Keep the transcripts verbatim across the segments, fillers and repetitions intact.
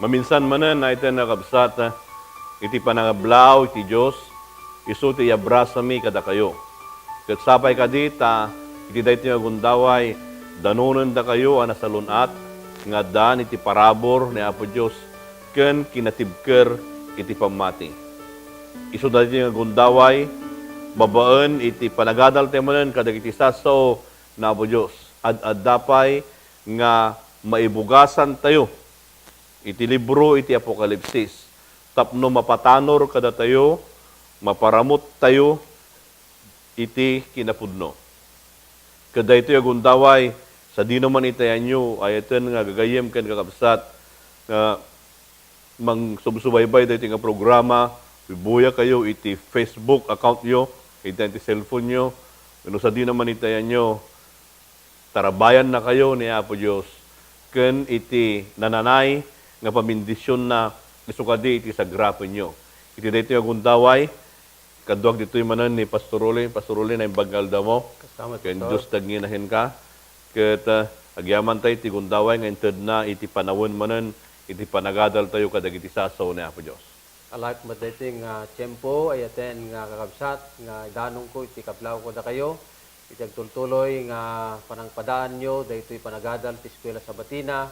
Maminsan manen, daytoy nga kabsat, iti panangablaaw iti Dios, isu ti iyabrasami kadakayo. Ket sapay kadi ta iti daytoy nga gundaway, danonendakayo a nasalun-at nga addaan iti parabur ni Apo Dios ken kinatibker iti pammati. Isu daytoy nga gundaway, babaen iti panagadaltayo manen kadagiti sasao ni Apo Dios. Ad-adda pay nga maibugasantayo iti libro iti Apokalipsis tapno mapatanor kadatayo, maparamuttayo iti kinapudno. Ket daytoy a gundaway, sadino man iti ayanyo, ayaten nga gagayyem ken kakabsat nga mangsubsubaybay daytoy nga programa, ibuyakayo iti Facebook account yo, iti, iti cellphone yo, wenno sadino man iti ayanyo, tarabbayannakayo ni Apo Dios ken iti nananay nga pamendisionna isu kadi iti sagrapenyo. Iti daytoy nga gundaway, kaduak ditoy manen ni Pastor Rolly. Pastor Rolly, naimbag nga aldawmo. Kastamet, ken Pastor. Dios tagnginana kenka. Ket, ah, agyamantay ti gundaway nga intedna iti panawen manen iti panagadaltayo kadagiti sasao ni Apo Dios. Alak met daytoy nga tiempo, ayaten nga kakabsat, nga idanonko iti kablaaw kadakayo, iti agtultuloy nga panangpadaanyo daytoy panagadal ti Eskuela Sabatina.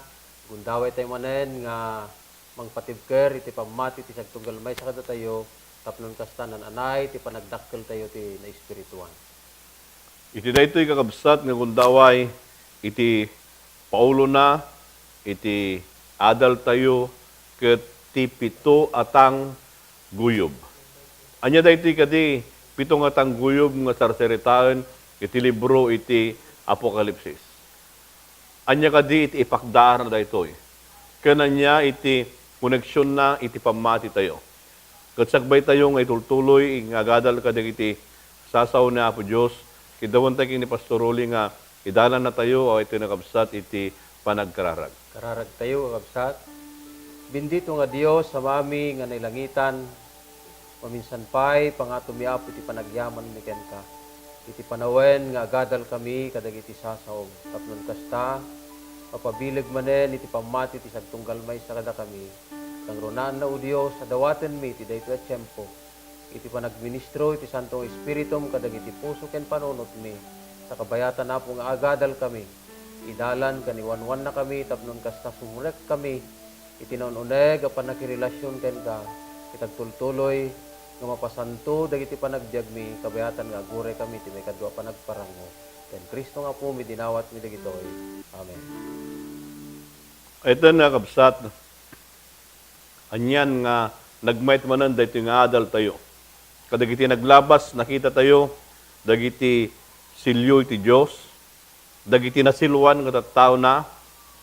Gundaway tayo manen nga mangpatibker iti pammati ti sagtunggal maysa kadatayo, tapno kasta, naan-anay ti panagdakkeltayo ti naespirituan. Iti daytoy kakabsat nga gundaway, iti paulona iti adaltayo ket ti pito a tangguyub. Ania daytoy kadi pito nga tangguyub nga sarsaritaen iti libro iti Apokalipsis? Ania kadi iti ipakdaarna daytoy? Ken ania iti koneksionna iti pammatitayo? Ket sakbaytayo nga itultuloy nga agadal kadagiti sasao ni Apo Dios, kidawentayo ken ni Pastor Rolly nga idalannatayo a iti nakabsat iti panagkararag. Kararagtayo, kakabsat. Bendito nga Dios, Amami nga nailangitan, maminsan pay, pangatomi, Apo, iti panagyamanmi kenka. Iti panawen nga agadalkami kadagiti sasaom, tapno kasta, mapabileg manen iti pammati ti sagtunggal maysa kadakami. Kangrunaan, O Dios, a dawatenmi iti daytoy a tiempo iti panagministro iti Santo nga Espiritum kadagiti puso ken panunotmi, ta kabayatan, Apo, nga agadalkami, idalan ken iwanwannakami tapno kasta sumrekkami iti naun-uneg a pannakirelasion kenka, ket agtultuloy nga mapasanto dagiti panagbiagmi, kabayatan nga aguraykami iti maikadua a panagparango. Ken Cristo nga Apomi, dinawatmi dagitoy. Amen. Ita nga kabsat, anian nga nagmayat manen daytoy nga adaltayo. Kadagiti naglabas, nakitatayo dagiti selio iti Dios, dagiti naseloan nga tattaona,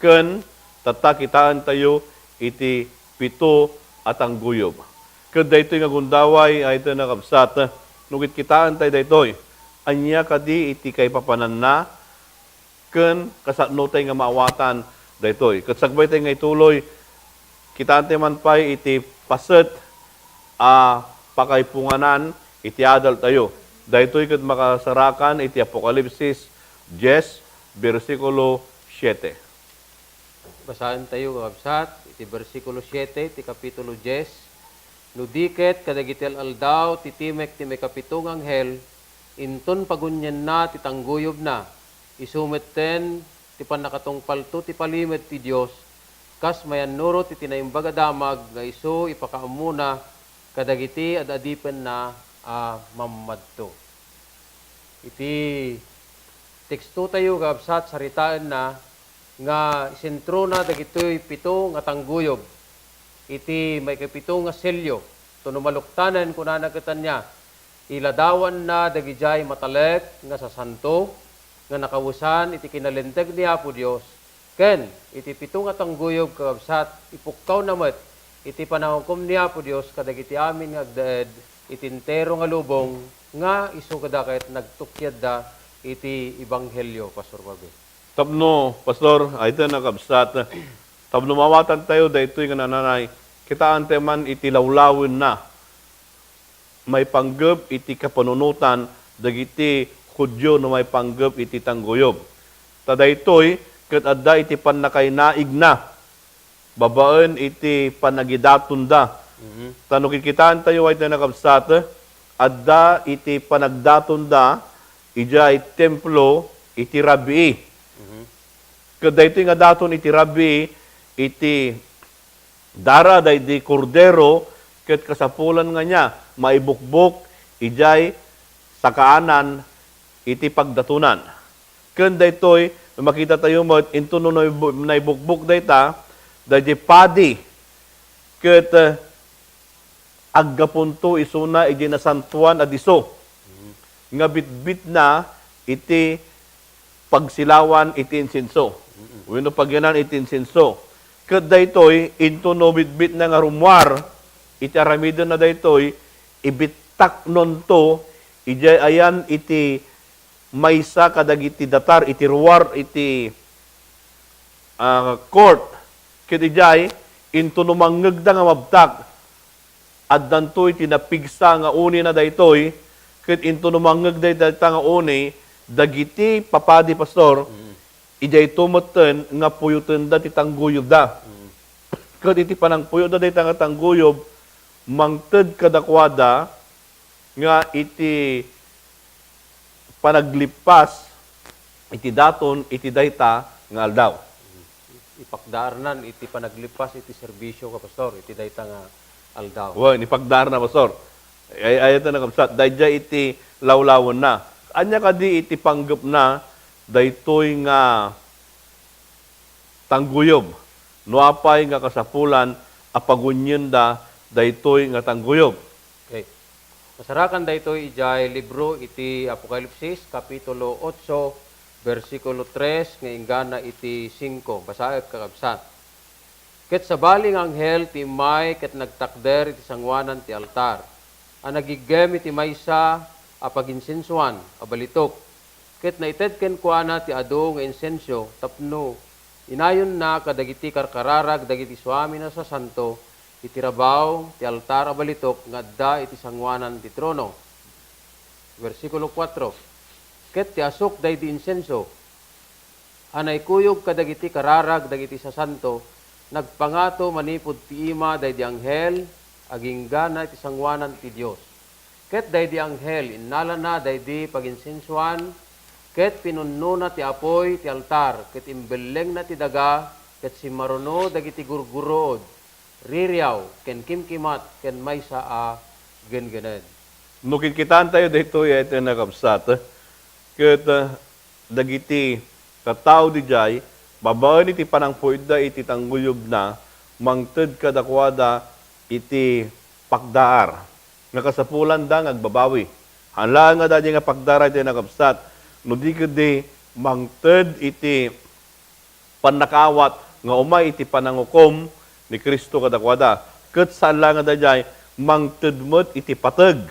ken tatta, kitaentayo iti pito a tangguyub. Ket daytoy nga gundaway, ita nga kabsat, no kitkitaentayo daytoy, ania kadi iti kaipapananna? Ken kasano tay nga maawatan daytoy? Ket sakbaytay nga ituloy, kitaentayo man pay iti paset a pakaipunganan iti adaltayo. Daytoy ket makasarakan iti Apokalipsis dies, bersikulo siete. Basaentayo, kakabsat, iti bersikulo siete ti kapitulo dies. No di ket kadagiti al-aldaw ti timek ti maikapito nga anghel, inton pagunienna ti tangguyobna, isu metten ti pannakatungpalto ti palimed ti Dios, kas mayannurot iti Naimbag a Damag nga isu ipakaammona kadagiti ad-adipenna a mammadto. Iti tekstotayo, kakabsat, saritaenna nga isentrona dagitoy pito nga tangguyub iti maikapito nga selyo. Ket no maluktanen, kunana ket ania, iladawanna dagidiay matalek nga sasanto nga nakawesan iti kinalinteg ni Apo Dios, ken iti pito nga tangguyub, kakabsat, ipukkawna met iti panahukom ni Apo Dios kadagiti amin nga agdaed iti entero nga lubong nga isu kadi ket nagtukiadda iti ebanghelio, Pastor Bobby. Tapno, Pastor, ita nga kabsat, tapno maawatantayo daytoy nga nananay, kitaentayo man iti lawlawenna maipanggep iti kapanunotan dagiti Judio no maipanggep iti tangguyub. Ta daytoy ket adda iti pannakainaigna. babaen iti panagidatonda. Mhm. Ta no kikitaentayo, ay, nakabsat, adda iti panagdatonda idiay templo iti rabii. Mhm. Ket daytoy nga daton iti rabii, iti dara daydi Kordero, ket kasapulan nga nia, maibukbok idiay sakaanan iti pagdatonan. Ken daytoy, makitatayo met, intono naibu-, naibukbok dayta, daydi padi, ket, eh, aggapunto isuna iti nasantoan a disso, nga bitbitna iti pagsilawan iti insenso. Wenno pagyanan iti insenso. Ket daytoy, intono bitbitna nga rummuar iti aramidenna daytoy, ibittaknonto idiay ayan iti maysa kadagiti datar iti ruar iti, ah, court. Ket idiay, intono mangngegda nga mabtak, addanto iti napigsa nga unina daytoy, ket intono mangngegda iti dayta nga uni, dagiti papadi, Pastor, Mm. idiayto metten nga puyotenda ti tangguyobda. Mm. Ket iti panangpuyotda dayta nga tangguyog, mangted kadakuada nga iti panaglippas iti daton iti dayta nga aldaw. Ipakdaarnan iti panaglippas iti serbisyo ka, Pastor, iti dayta nga aldaw. Wen, ipakdaarna, Pastor. Ay, ay, ito nakabsat. Daydiay iti lawlawenna. Ania kadi iti panggepna daytoy nga tangguyob? No apay nga kasapulan a pagunienda daytoy nga tangguyob? Okay. Masarakan daytoy idiay libro iti Apokalipsis, Kapitulo otso, bersikulo tres nga inggana iti singko. Basaek, kakabsat. Ket sabali nga anghel ti immay ket nagtakder iti sangoanan ti altar a nagiggem iti maysa a paginsensoan a balitok. Ket naited kenkuana ti adu nga insenso tapno inayonna kadagiti karkararag dagiti suamin a sasanto iti rabaw ti altar a balitok nga adda iti sangoanan ti trono. Bersikulo kuatro. Ket ti asuk daydi insenso a naikuyog kadagiti kararag dagiti sasanto, nagpangato manipud ti ima daydi anghel, aginggana iti sangoanan ti Dios. Ket daydi anghel, innalana daydi paginsensoan, ket pinunnona ti apuy ti altar, ket imbellengna ti daga, ket simmaruno dagiti gurguruod, ririaw, ken kimkimat, ken maysa a gengened. No kitkitaentayo daytoy, ay, iti nakabsat, ket, ah, dagiti tattao didiay, babaen iti panangpuyotda iti tangguyobna, mangted kadakuada iti pakdaar nga kasapulanda nga agbabawi. Haan laeng nga adda nga pakdaar iti nakabsat, no di ketdi mangted iti pannakaawat nga umay iti panangukom ni Cristo kadakuada. Ket saan laeng nga daydiay, mangted met iti pateg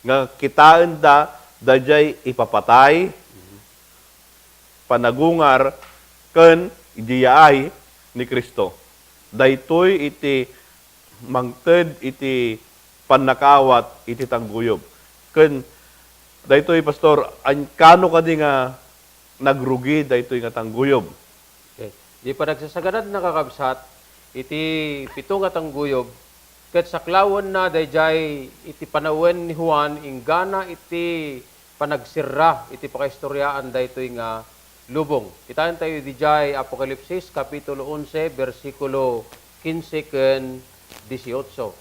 nga kitaenda daydiay ipapatay, panagungar, ken idi yaay ni Cristo. Daytoy iti mangted iti pannakaawat iti tangguyob. Ken daytoy, Pastor, an-, kano kadi nga nagrugi daytoy nga tangguyob? Okay. Di panagsasaganadan, kakabsat, iti pito nga tangguyob, ket saklawenna daydiay iti panawen ni Juan inggana iti panagsirra iti pakaistoriaan daytoy nga lubong. Kitaentayo idiay Apokalipsis, Kapitulo onse, bersikulo kinse ken disiotso.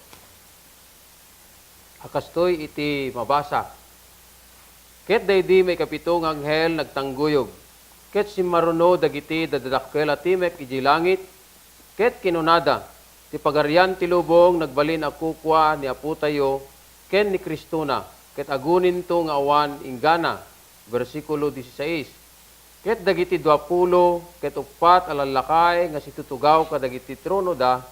A kastoy iti mabasa. Ket daydi maikapito nga anghel nagtangguyog, ket simmaruno dagiti dadadakkel a timek idiay langit, ket kinunada, "Ti pagarian ti lubong nagbalin a kukua ni Apotayo ken ni Cristona, ket aguninto nga awan inggana." Bersikulo disisais. Ket dagiti duapulo ket uppat a lallakay nga situtugaw kadagiti tronoda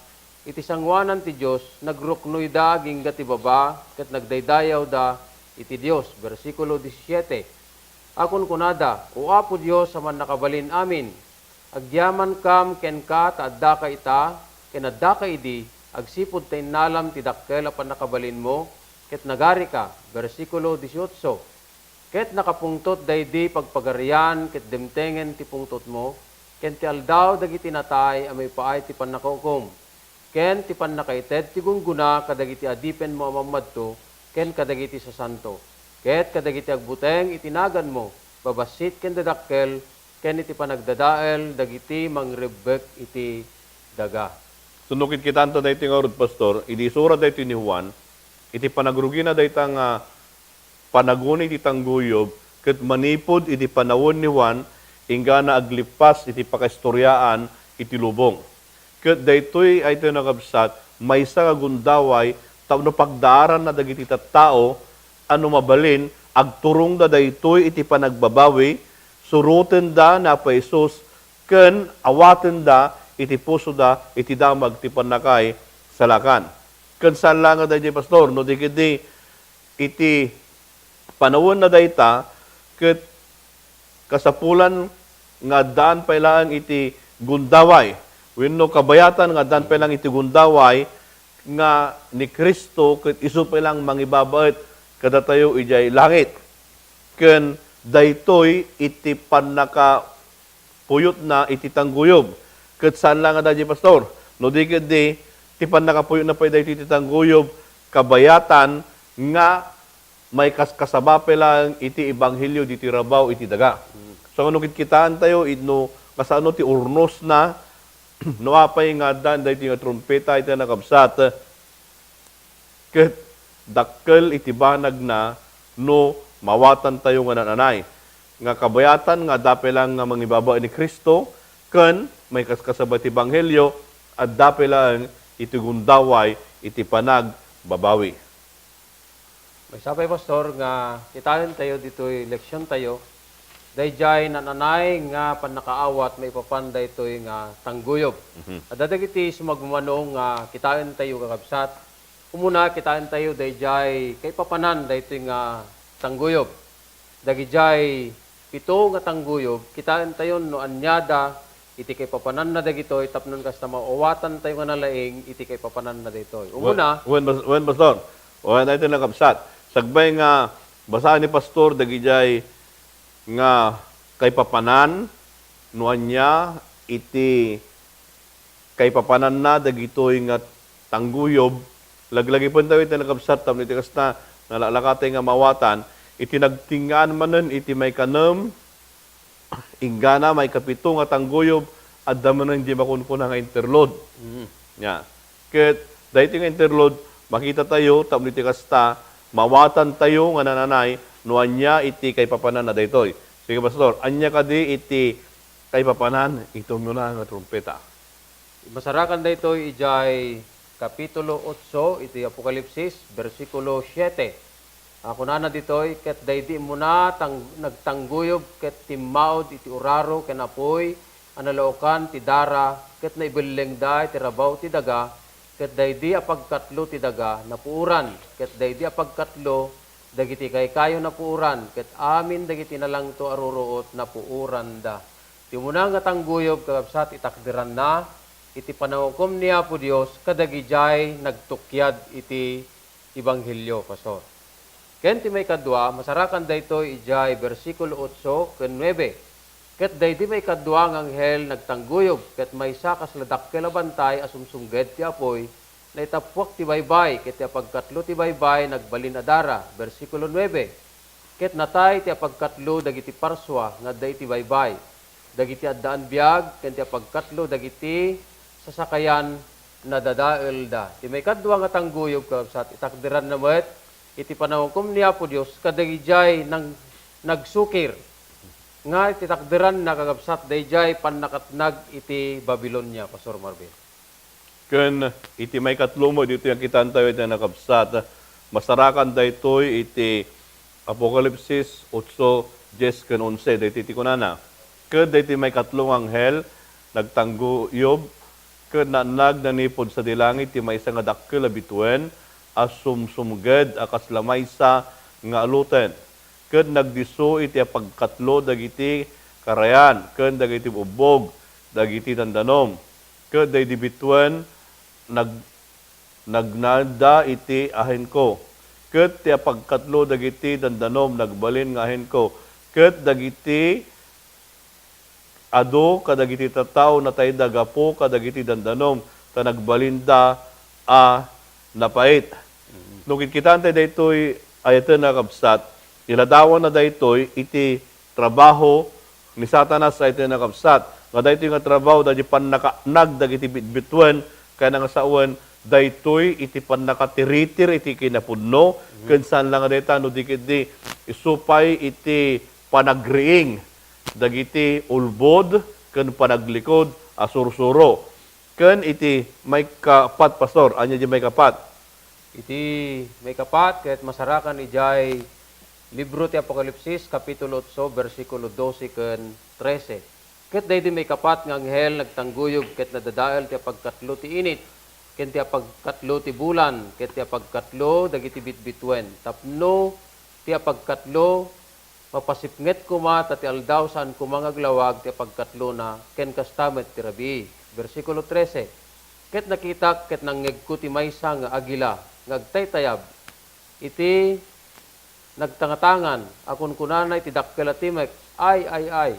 iti sangoanan ti Dios, nagruknoyda agingga ti baba ket nagdaydayawda iti Dios. Bersikulo disisiete. A kunkunada, "O Apo Dios a Mannakabalin-amin, agyamankam kenka ta addaka ita ken addaka idi, agsipud ta innalam ti dakkel a pannakabalinmo ket nagarika." Bersikulo disiotso. Ket nakapungtot daydi pagpagarian ket dimtengen ti pungtotmo, ken ti aldaw dagiti natay a maipaay ti pannakaukom, ken ti pannakaited ti gunggona kadagiti adipenmo a mammadto ken kadagiti sasanto, ket kadagiti agbuteng iti naganmo, babassit ken dadakkel, ken iti panagdadael dagiti mangrebbek iti daga. Sunno kitkitaanta daytoy nga urod, Pastor, idi isura daytoy ni Juan, iti panagrugina dayta nga panagun iti tangguyob, ket manipud iti panawen ni Juan, inggana aglippas iti pakaistoriaan iti lubong. Ket daytoy, ay tayo nakabsat, maysa nga gundaway tapno pagdaaranna dagiti tattao a no mabalin, agturongda daytoy iti panagbabawi, surotenda ni Apo Jesus, ken awatenda iti pusoda iti damag ti pannakaisalakan. Ken saan laeng a daydiay, Pastor, no di ketdi iti panawenna dayta, ket kasapulan nga addaan pay laeng iti gundaway, wenno kabayatan nga addaan pay laeng iti gundaway nga ni Cristo ket isu pay laeng mangibabaet kadatayo idiay langit. Ken daytoy iti pannaka puyotna iti tangguyob. Ket saan laeng a daydiay, Pastor. No di ketdi, ti pannakapuyotna pay daytoy iti tangguyob, kabayatan nga maikaskasaba pay laeng iti ebanghelio ditoy rabaw iti daga. Kasano no kitkitaentayo, no kasano ti urnosna, no apay nga adda daytoy nga trumpeta iti nakabsat, ket dakkel iti banagna no mawatantayo nga naan-anay. Nga kabayatan nga adda pay laeng nga mangibabaet ni Cristo ken maikaskasaba ti ebanghelio, adda pay laeng iti gundaway iti panagbabawi. Maysa pay, Pastor, nga kitaentayo ditoy leksiontayo, daydiay naan-anay nga pannakaawat maipapan daytoy nga tangguyob. Mhm. Adda dagiti sumagmamano nga kitaentayo, kakabsat, Umuna, kitaentayo daydiay kaipapanan daytoy nga tangguyob. Dagidiay pito nga tangguyob, kitaentayon no aniada iti kaipapananna dagitoy tapno kasta maawatantayo nga nalaing iti kaipapananna daytoy. Umuna, wen, wen, Pastor. Wen, ay nakabsat. Sagbay nga basaan ni Pastor dagidiay nga kaipapanan no ania iti kaipapananna dagitoy nga tangguyob, laglagipentayo iti nakabsat tapno iti kasta, nalaklakatay nga mawatan, iti nagtingaan manen iti maikanem, inggana maikapito nga tangguyob, adda manen di makunkuna nga interlude. Mm. Nya. Ket daytoy nga interlude, makitatayo tapno iti kasta, mawatantayo nga naan-anay no ania iti kaipapananna daytoy. Sige, Pastor, ania kadi iti kaipapanan iti umuna nga trumpeta? Masarakan daytoy idiay Kapitulo otso iti Apokalipsis, bersikulo siete. A, kunana ditoy, "Ket daydi immuna tang-, nagtangguyob ket timmaud iti uraro ken apuy a nalaokan ti dara, ket naibellengda iti rabaw ti daga, ket daydi a pagkatlo ti daga napuoran, ket daydi a pagkatlo dagiti kaykayo napuoran, ket amin dagiti nalangto a ruruot napuoranda." Ti umuna nga tangguyob, kakabsat, itakderanna iti panangukom ni Apo Dios kadagidiay nagtukiad iti ebanghelio, Pastor. Ken ti maikadua, masarakan daytoy idiay bersikulo otso ken nuebe. Ket daydi maikadua nga anghel nagtangguyob, ket maysa kasla dakkel a bantay a sumsumged ti apuy, naitappuak ti baybay, ket ti apagkatlo ti baybay nagbalin a dara. Bersikulo nuebe. Ket natay ti apagkatlo dagiti parsua nga adda iti baybay, dagiti addaan biag, ken ti apagkatlo dagiti sasakayan, nadadaelda. Ti maikadua nga tangguyob, kakabsat, itakderanna met iti panangukom ni Apo Dios kadagidiay nang-, nagsukir, nga iti takderanna, kakabsat, daydiay pannakatnag iti Babilonia, Pastor Marvin. Ken iti maikatlo met ditoy a kitaentayo iti nakabsat, masarakan daytoy iti Apokalipsis otso, dies ken onse, daytoy ti kunana, "Ket daytoy maikatlo nga anghel nagtangguyob, ket naannag nanipud sadi langit ti maysa nga dakkel a bituen a sumsumged a kasla maysa nga aluten. Ket nagdisso iti apagkatlo dagiti karayan ken dagiti bugbog dagiti dandanom." Ket daydi bituen nag-, nagnaedda iti ahenko. Ket ti apagkatlo dagiti dandanom nagbalin nga ahenko. Ket dagiti adu kadagiti tattao natayda gapu kadagiti dandanom, ta nagbalinda a napait. No kitkitaentayo daytoy, ayaten a kabsat, iladawanna daytoy iti trabaho ni Satanas, ayaten a kabsat, nga daytoy nga trabaho, daydi pannakaatnag dagiti bitbituen, ken nangsawen, daytoy iti pannakatiritir iti kinapudno, ken saan la nga dayta, no di ketdi isu pay iti panagriing dagiti ulbod ken panaglikod a sursuro. Ken iti maikapat, Pastor, ania di maikapat? Iti maikapat, ket masarakan idiay libro ti Apokalipsis, Kapitulo otso, bersikulo dose ken trese. Ket daydi maikapat nga anghel nagtangguyob ket nadadael ti apagkatlo ti init, ken ti apagkatlo ti bulan, ket ti apagkatlo dagiti bitbituen, tapno ti apagkatlo mapasipnget koma, ta ti aldaw saan koma nga aglawag ti apagkatlona, ken kasta met ti rabii. Bersikulo trese, ket nakitak ket nangngegko ti maysa nga agila nga agtaytayab iti nagtangatangan a kunkunana iti dakkel a timek, "Ay, ay, ay!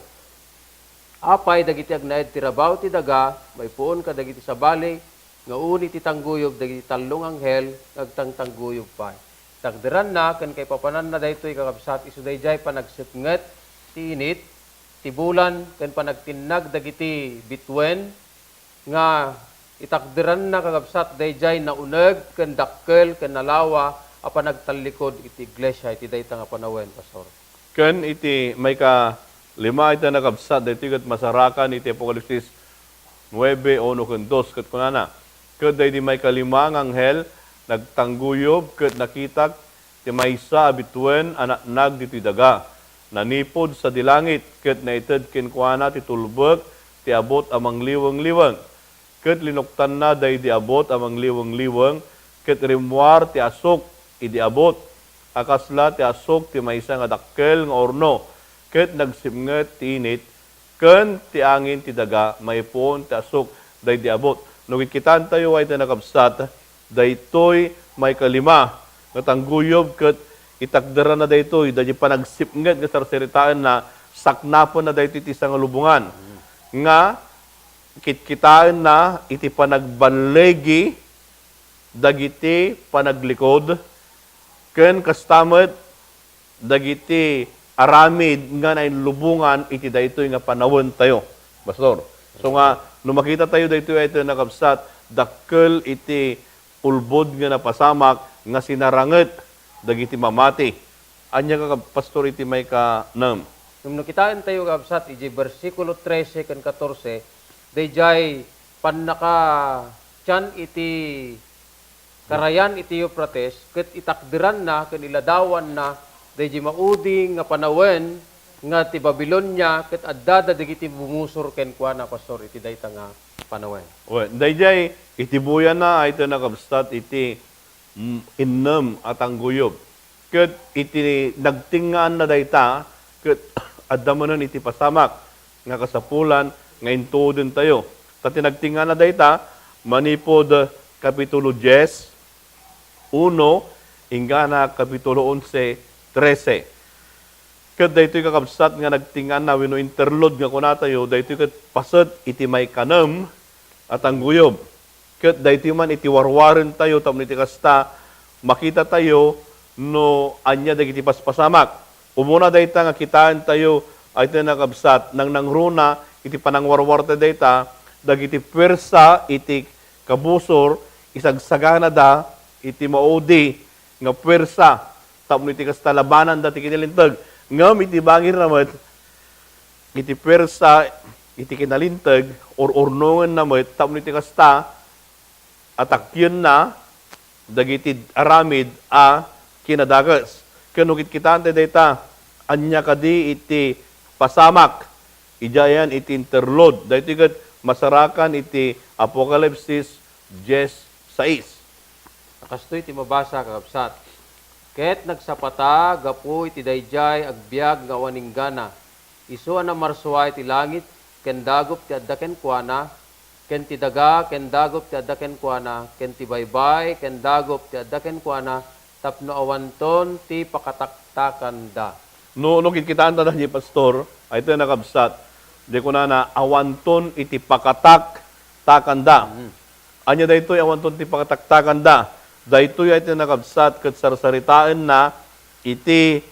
Apay dagiti agnaed ti rabaw ti daga maipuon kadagiti sabali nga uni ti tangguyob dagiti tallo nga anghel nga agtangtangguyub pay?" Takderanna ken kaipapananna daytoy, kakabsat, isu daydiay panagsipnget ti init, ti bulan, ken panagtinnag dagiti bituen nga itakderanna, kakabsat, daydiay nauneg ken dakkel ken nalawa a panagtallikod iti iglesia iti dayta nga panawen, Pastor. Ken iti maikalima, iti nakabsat, daytoy ket masarakan iti Apokalipsis nuebe, uno ken dos, ket kunana, ket daydi maikalima nga anghel nagtangguyob ket nakitak ti maysa a bituen a natnag ditoy daga. Nanipud sadi langit, ket naited kenkuana ti tulbek ti abut a mangliwengliweng. Ket linuktanna daydi abut a mangliwengliweng, ket rimmuar ti asuk idi abut, a kasla ti asuk ti maysa nga dakkel nga urno, ket nagsipnget ti init, ken ti angin ti daga maipuon ti asuk daydi abut. No kitkitaentayo, ay ti nakabsat, daytoy maikalima nga tangguyob ket itakderanna daytoy, daydi panagsipnget nga sarsaritaenna, saknapenna daytoy ti sangalubongan nga kitkitaenna iti panagballigi dagiti panaglikod, ken kasta met dagiti aramid nga nainlubongan iti daytoy nga panawentayo, Pastor. So nga, no makitatayo daytoy, ay ti nakabsat, dakkel iti ulbod nga napasamak nga sinaranget dagiti mamati. Ania ka, Pastor, iti maikanem? Ngem no kitaentayo, kakabsat, iti bersikulo trese ken katorse, daydiay pannakatian iti karayan iti Eufrates, ket itakderanna ken iladawanna daydi maudi nga panawen nga ti Babilonia, ket addada dagiti bumusor kenkuana, Pastor, iti dayta nga panawen. Wen, daydiay iti buyanna, ay ti nakabsat iti, mm, innem a tangguyob. Ket iti nagtengngaanna dayta, ket adda manen iti pasamak nga kasapulan nga intuodentayo. Ta ti nagtengngaanna dayta, manipud Kapitulo dies, uno, inggana Kapitulo onse, trese. Ket daytoy, kakabsat, nga nagtengngaanna wenno interlude nga kunatayo, daytoy ket paset iti maikanem a tangguyob. Ket daytoy man iti warwarentayo tapno iti kasta, makitatayo no ania dagiti paspasamak. Umuna dayta nga kitaentayo, ay ti nakabsat, nangnangruna iti panangwarwarta dayta, dagiti puwersa iti kabusor, isagsaganada iti maudi nga puwersa, tapno iti kasta, labananda ti kinalinteg. Ngem iti bangirna met, iti puwersa iti kinalinteg, ur-urnongenna met, tapno iti kasta, atakienna dagiti aramid a kinadakes. Ken no kitkitaentayo dayta, ania kadi iti pasamak idiayen iti interlude? Daytoy ket masarakan iti Apokalipsis dies sais. Kastoy ti mabasa, kakabsat. Ket nagsapata gapu iti daydiay agbiag nga awan inggana. Isu a namarsua iti langit ken dagup ti adda kenkuana, ken ti daga ken dagup ti adda kenkuana, ken ti baybay ken dagup ti adda kenkuana, tapno awanton ti pakataktakanda. No, no kitkitaenta daydiay, Pastor, ay ti nakabsat, Di kunana, awanton iti pakataktakanda. Mm. Ania daytoy awanton ti pakataktakanda? Daytoy ay ti nakabsat ket sarsaritaenna iti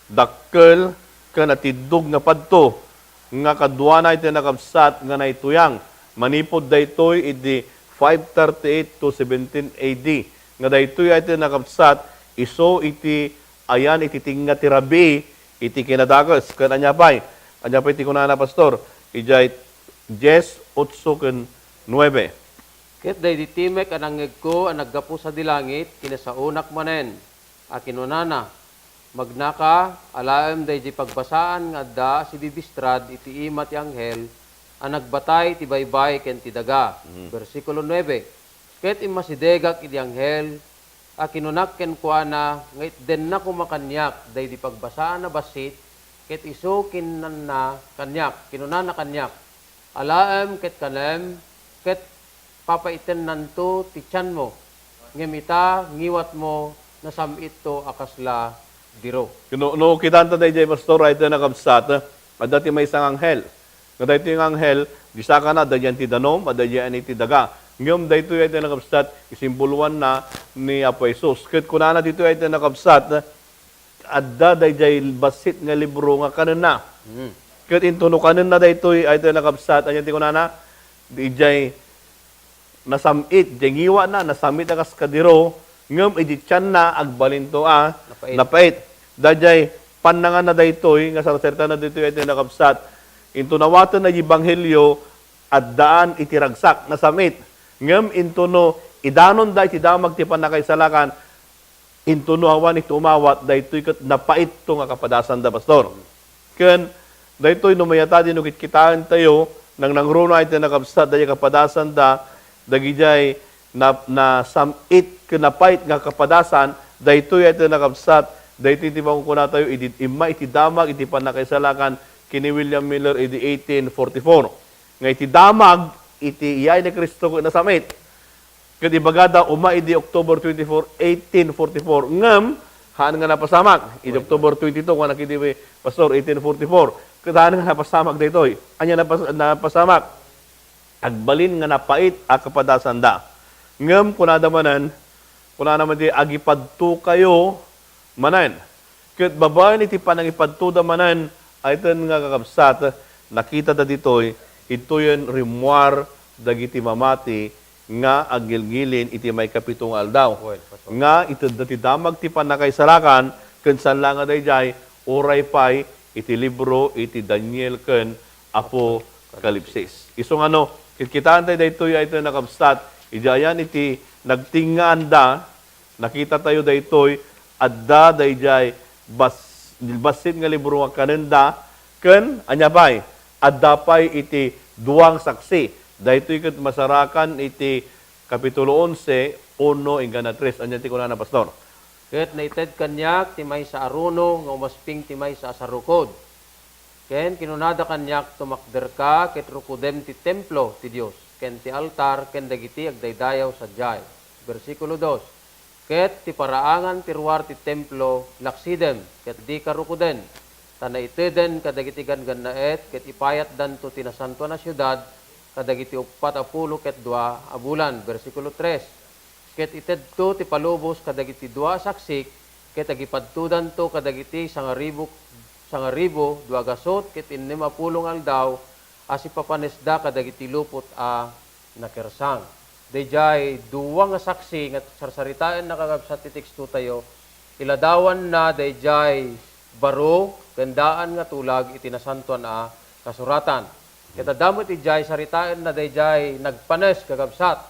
dakkel ken atiddog nga padto nga kaduana iti nakabsat nga naituyang. Manipud daytoy idi five thirty-eight to seventeen A D, nga daytoy ay ti nakabsat isu iti ayan iti tengnga ti rabii iti kinadakes. Ken ania pay? Ania pay ti kunana, Pastor? Idiay dies, otso ken nuebe. Ket daydi timek a nangngegko a naggapu sadi langit, kinasaonak manen a kinunana, "Magnaka, alaem daydi pagbasaan nga adda a sibibistrad iti ima ti anghel a nagbatay ti baybay ken ti daga." Mhm. Bersikulo nuebe, "Ket immasidegak iti anghel a kinunak kenkuana nga itdenna koma kaniak daydi pagbasaan a bassit, ket isu kinunana kaniak, kinunana kaniak, 'Alaem ket kanem, ket papaitennanto ti tianmo, ngem ita, ngiwatmo, nasam-itto a kasla diro.'" No, no, kitanta daydiay, Pastor, ay ti nakabsat, adda ti maysa nga anghel. Nga daytoy nga anghel, disakana, adda diay ti danum, adda diay ti daga. Ngem daytoy ay ti nakabsat, isimboloanna ni Apo Jesus. Ket kunana ditoy ay ti nakabsat, adda daydiay bassit nga libro nga kanenna. Mm. Ket intono kanenna daytoy ay ti nakabsat, ania ti kunana? Idiay nasam-it, diay ngiwatna, nasam-it a kas kadiro, ngem idi tianna, agbalinto a napait. Napait. Daydiay pannanganna daytoy, nga sarsaritaenna daytoy ay ti nakabsat, intono awatenna diay ebanghelio, addaan iti ragsak, nasam-it. Ngem intono idanonda iti damag ti pannakaisalakan, intono awan iti umawat, daytoy ket napaitto nga kapadasanda, Pastor. Ken daytoy no mayatadi no kitkitaentayo, nangnangruna ay ti nakabsat, daydiay kapadasanda, dagidiay na-, nasam-it ken napait nga kapadasan, daytoy ay ti nakabsat, daytoy ti makunkunatayo idi imma iti damag iti pannakaisalakan ken ni William Miller idi eighteen forty-four. Nga iti damag iti yaay ni Cristo ket nasam-it. Ket ibagada, uma idi October twenty-four, eighteen forty-four. Ngem, haan nga napasamak. Idi October twenty-two, kunak idi, Pastor, eighteen forty-four. Ket haan nga napasamak daytoy. Ania napas-, napasamak? Agbalin nga napait a kapadasanda. Ngem, kunada manen, kunana met, "Agipadtokayo manen." Ket babaen iti panangipadtoda manen, ayten nga kakabsat, nakitada ditoy, intoyen rimmuar dagiti mamati nga agngilngilin iti maikapito nga aldaw. Well, Pastor. Nga itedda ti damag ti pannakaisalakan, ken saan la nga daydiay, uray pay iti libro iti Daniel ken Apokalipsis. Isu nga no, kitkitaentayo daytoy, ayten nga kakabsat, idiay ayan iti nagtengngaanda, nakitatayo daytoy, adda daydiay bas-, bassit nga libro nga kanenda, ken ania pay, adda pay iti dua nga saksi. Daytoy ket masarakan iti Kapitulo onse, uno inggana tres. Ania ti kunana, Pastor? Ket naited kaniak ti maysa a runo nga umasping ti maysa a sarukod. Ken kinunada kaniak, "Tumakderka ket rukudem ti templo ti Dios, ken ti altar, ken dagiti agdaydayaw sadiay." Bersikulo dos, "Ket ti paraangan ti ruar ti templo, laksidem, ket dika rukuden, ta naiteden kadagiti ganggannaet, ket ipayatdanto ti nasantoan a siudad kadagiti uppat a pulo ket dua a bulan." Bersikulo tres, "Ket itedto ti palubos kadagiti dua a saksik, ket agipadtodanto kadagiti sangaribu, sangaribu dua gasut ket innem a pulo nga aldaw a sipapanesda kadagiti lupot a nakersang." Daydiay dua nga saksi nga sarsaritaenna, kakabsat, ti tekstotayo, iladawanna daydiay baro ken daan nga tulag iti Nasantoan a Kasuratan. Ket adda met idiay saritaenna daydiay nagpanes, kakabsat,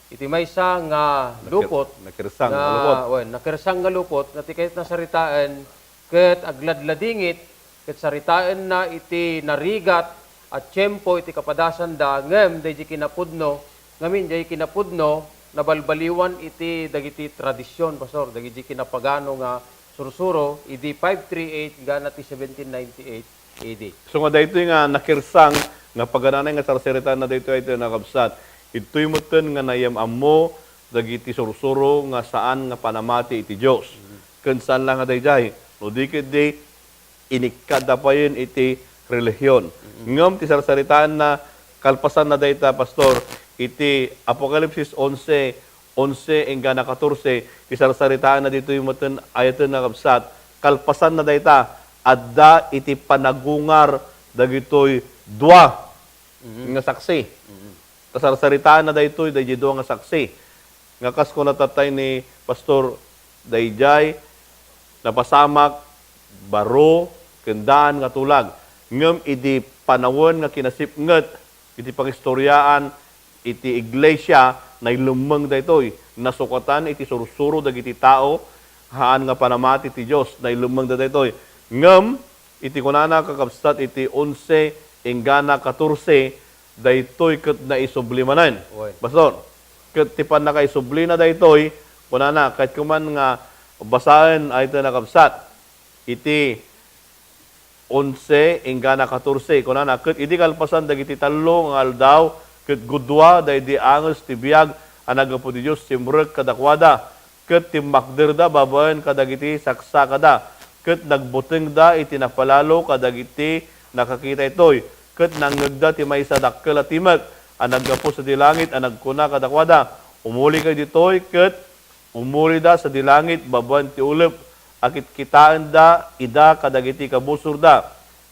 iti maysa nga Nakir-, lupot nakirsang nga nga, lupot. Wen, nakirsang nga lupot nga ti kayatna saritaen ket agladladingit, ket saritaenna iti narigat a tiempo iti kapadasanda, ngem daydi kinapudno, ngamin daydi kinapudno, nabalbaliwan iti dagiti tradision, Pastor, dagiti kinapagano nga sursuro idi five three eight gana ti seventeen ninety-eight A D. So nga daytoy nga nakirsang nga pagananay nga sarsaritaenna daytoy ay ti nakabsat. Ittoy metten nga nayam-ammo dagiti sursuro nga saan nga panamati iti Dios. Ken saan la nga daydiay, no di ketdi inikkada payen iti relihion. Ngem ti sarsaritaanna, kalpasanna dayta, Pastor, iti Apokalipsis onse, onse enggana katorse, ti sarsaritaanna ditoy metten, ayaten nga kabsat, kalpasanna dayta, adda iti panagungar dagitoy dua nga saksi. Ta sarsaritaanna daytoy, daydi dua nga saksi. Nga kas kuna tatay ni Pastor, daydiay napasamak, baro, ken daan nga tulag. Ngem idi panawen nga kinasipnget iti pangistoriaan iti iglesia, nailemmeng daytoy. Nasukatan iti sursuro dagiti tao, haan nga panamati ti Dios, nailemmengda daytoy. Ngem, iti kunana, kakabsat, iti onse enggana katorse, daytoy ket naisubli manen. Wen. Pastor, ket ti pannakaisublina daytoy, kunana, ket kuman nga basaen, ayaten nga kabsat, iti onse enggana katorse, kunana, ket idi kalpasan dagiti tallo nga aldaw, ket gudua daydi anges ti biag a naggapu ti Dios simrek kadakuada, ket timmakderda babaen kadagiti saksakada, ket nagbutengda iti napalalo kadagiti nakakita daytoy, ket nangngegda ti maysa a dakkel a timek a naggapu sadi langit a nagkuna kadakuada, "Umulikayo ditoy," ket umulida sadi langit babaen ti ulep a kitkitaenda ida kadagiti kabusorda.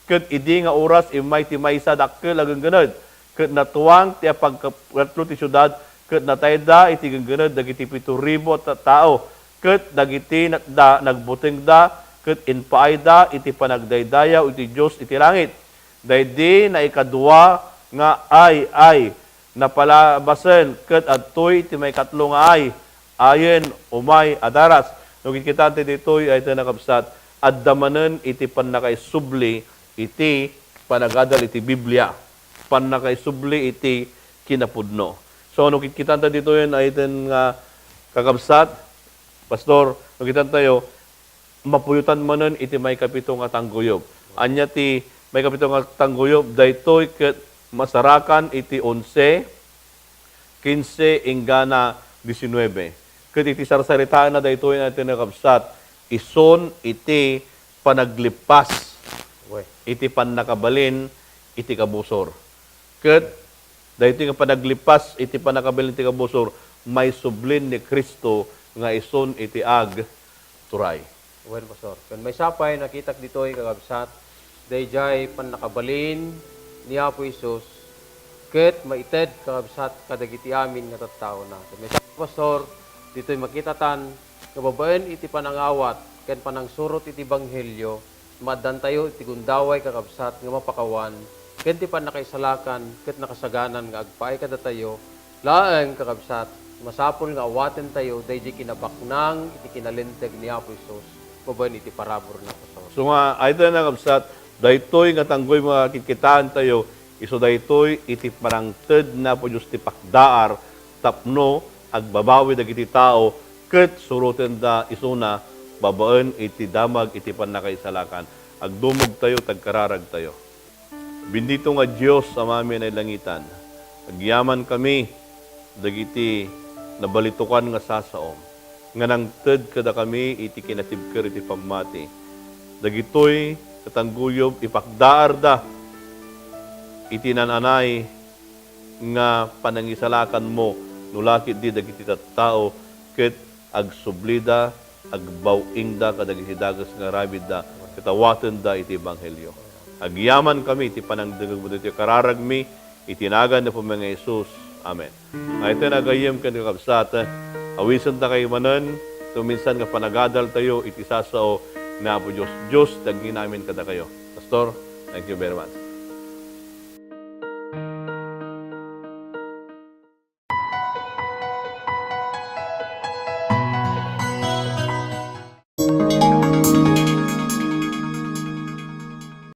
Ket idi nga oras, immay ti maysa a dakkel a genggened, ket natuang ti apagkatlo ti siudad, ket natayda iti genggened dagiti pito ribu a ta-, tao. Ket dagiti natda, nagbutengda, ket impaayda iti panagdaydayaw iti Dios iti langit. Daydi naikadua nga ay, ay, napalabasen, ket adtoy ti maikatlo nga ay, ayen umay a daras. No kitkitaanta ditoy, ayaten nga kabsat, adda manen iti pannakaisubli iti panagadal iti Biblia, pannakaisubli iti kinapudno. So, no kitkitaanta ditoy, ayaten nga kakabsat, Pastor, no kitaentayo, mapuyotan manen iti maikapito nga tangguyob. Ania ti maikapito nga tangguyob? Daytoy ket masarakan iti onse, kinse, enggana disinuebe. Ket iti sarsaritaanna daytoy nga iti nakabsat, isun iti panaglippas Wen. iti pannakabalin iti kabusor. Ket daytoy nga panaglippas iti pannakabalin iti kabusor, maisublin ni Cristo nga isun iti agturay. Wen, Pastor. Ken maysa pay nakitak ditoy, kakabsat, daydiay pannakabalin ni Apo Jesus ket maited, kakabsat, kadagiti amin nga tattaona. Ken maysa, Pastor, ditoy makitatan nga babaen iti panangawat ken panangsurot iti ebanghelio, maaddantayo iti gundaway, kakabsat, nga mapakawan ken ti pannakaisalakan ket nakasaganan nga agpaay kadatayo laeng, kakabsat. Masapul nga awatentayo daydi kinabaknang iti kinalinteg ni Apo Jesus babaen iti paraburna, Pastor. So nga, ay tayo, kakabsat, daytoy nga tanggoy nga kitkitaentayo, isu daytoy iti panangted ni Apo Dios ti pakdaar tapno agbabawi dagiti tao ket surotenda isuna babaen iti damag iti pannakaisalakan. Agdumogtayo, agkararagtayo. Bendito nga Dios, Amami a nailangitan, agyamankami dagiti nabalitokan nga sasaom nga nangted kadakami iti kinatibker iti pammati. Dagitoy nga tanggoyom ipakdaarda iti naan-anay nga panangisalakanmo, no la ketdi dagiti tattao ket agsublida, agbaw-ingda kadagiti dakes nga aramidda, ket awatenda iti ebanghelio. Agyamankami iti panangdengngegmo ditoy kararagmi, iti nagan ni Apomi nga Jesus. Amen. Nga iti nagayyem ken kakabsat, awisentakay manen, tuminsan nga panagadaltayo iti sasao ni Apo Dios. Dios ti agnanayon kadakayo. Pastor, thank you very much.